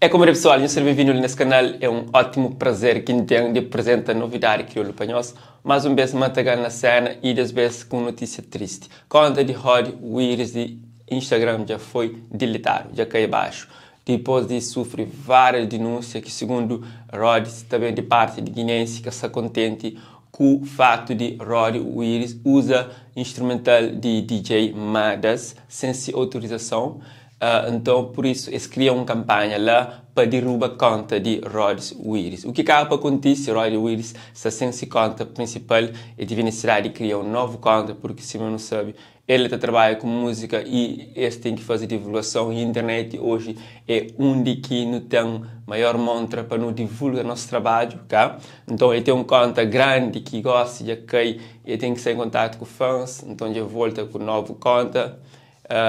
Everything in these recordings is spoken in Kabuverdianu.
É como é pessoal, nhos ser bem-vindo nesse canal. É um ótimo prazer que tem de apresentar novidade crioulo para nós. Mais um vez Matagal na cena e des vezes com notícia triste. Conta de Rod Willis de Instagram já foi deletado, já caiu abaixo. Depois de sofrer várias denúncias que, segundo Rod, também de parte de guinense que está contente com o fato de Rod Willis usa instrumental de DJ Madas sem sua autorização. Então, por isso, eles criam uma campanha lá para derrubar a conta de Rod Willis. O que acaba acontecer, Rod Willis está sem sua conta principal e teve necessidade de criar uma nova conta, porque, se não sabe, ele está trabalha com música e eles têm que fazer divulgação. E a internet hoje é onde que não tem maior montra para não divulgar nosso trabalho, tá? Então ele tem uma conta grande que gosta de cair e tem que ser em contato com fãs, então já volta com nova conta.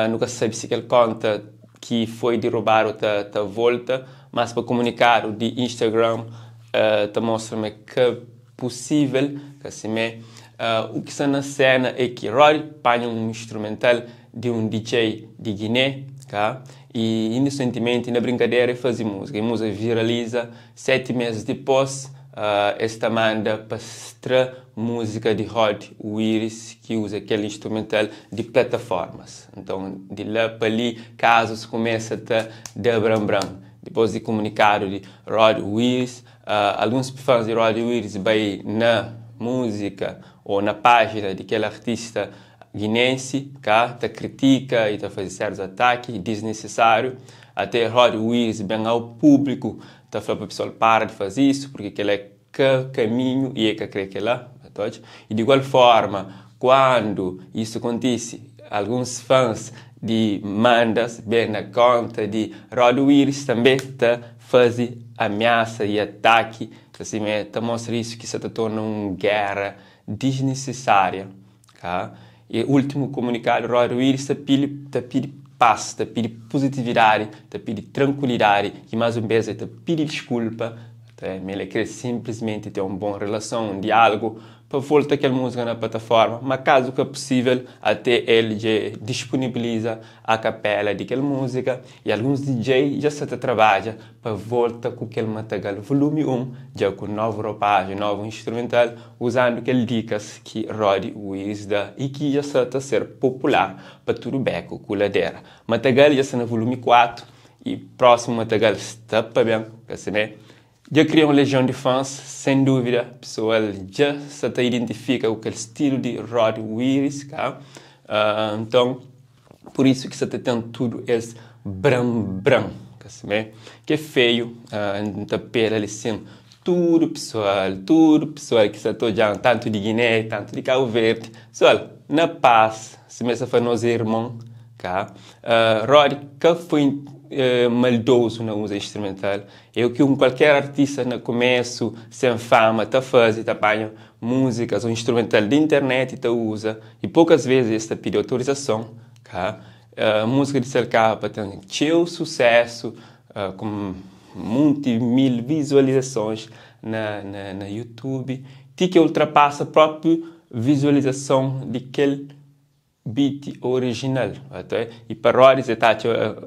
Nunca sabe se aquela conta que foi derrubada tá, tá volta, mas para comunicar o de Instagram tá mostra-me que é possível, que assim é. O que está na cena é que Roy panha um instrumental de um DJ de Guiné, tá? E inocentemente na brincadeira faz música. E a música viraliza. 7 meses depois, esta manda para música de Rod Willis que usa aquele instrumental de plataformas. Então, de lá para ali, casos começa a dar bram bram. Depois de comunicado de Rod Willis, alguns fãs de Rod Willis vai na música ou na página daquele artista guinense, cá, tá critica e tá fazendo certos ataques desnecessários. Até Rod Willis bem ao público, tá falando para o pessoal para de fazer isso, porque aquele é que caminho e é que crê que é lá. E de igual forma, quando isso acontece, alguns fãs de Mandas, bem na conta de Rod Willis também tá fazer ameaça e ataque, assim, tá mostra isso que se torna uma guerra desnecessária, tá? E último comunicado, Rod Willis tá pedi paz, tá pedi positividade, tá pedi tranquilidade e mais uma vez tá pedi desculpa, tá? Ele quer simplesmente ter uma boa relação, um diálogo para voltar aquela música na plataforma, mas caso que é possível, até ele já disponibiliza a capela daquela música e alguns DJ já se trabalha para voltar com aquele Matagal volume 1, já com nova roupagem, novo instrumental, usando aquele dicas que Rod Willis dá e que já está a ser popular para tudo beco com ladeira. Matagal já está no volume 4 e próximo Matagal está para bem, quer saber? Já cria uma legião de fãs, sem dúvida, o pessoal já se te identifica com aquele estilo de Rod Willis, tá? Então, por isso que você tem tudo esse bram bram, sabe? Que é feio, pela ali assim, tudo pessoal que está já tanto de Guiné, tanto de Cabo Verde, pessoal, na paz, se me foi nosso irmão, tá? Rod, que foi maldoso na usa instrumental. É o que um qualquer artista no começo, sem fama, tá fazendo, tá apanha músicas ou instrumental de internet e tá usa. E poucas vezes está pede autorização. Tá? A música de Capa tem seu sucesso, com muitas mil visualizações na YouTube, que ultrapassa a própria visualização daquele beat original. Até. E paródias, tá,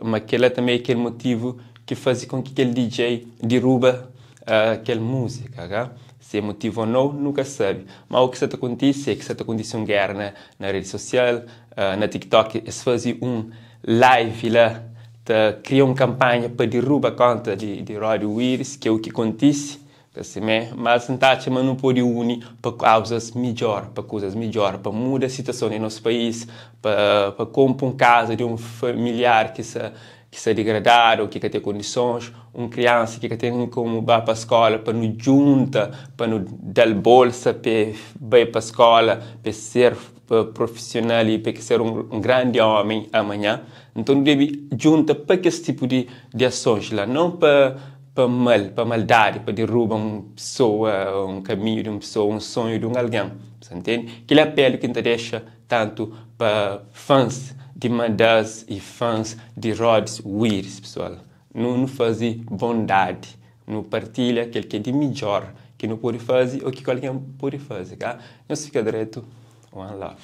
mas aquele também é aquele motivo que faz com que aquele DJ derruba aquela música. Tá? Se é motivo ou não, nunca sabe. Mas o que está acontecendo é que está acontecendo uma guerra na rede social, na TikTok, eles fazem um live lá, tá, criam uma campanha para derrubar a conta de Rod Willis, que é o que acontece. Assim, mas não tá, mas não pode unir para causas melhor, para coisas melhor, para mudar a situação no nosso país, para comprar uma casa de um familiar que se degradado ou que tem condições, uma criança que tem como ir para a escola, para não junta, para não dar bolsa para ir para a escola, para ser profissional e para ser um grande homem amanhã. Então deve junta para esse tipo de ações lá, não para mal, para maldade, para derrubar uma pessoa, um caminho de uma pessoa, um sonho de um alguém. Você entende? Aquele apelo que te deixa tanto para fãs de Mandas e fãs de Rod Willis, pessoal. Não, não fazer bondade, não partilha aquele que é de melhor que não pode fazer ou que qualquer pode fazer, tá? Não fica direito. One love.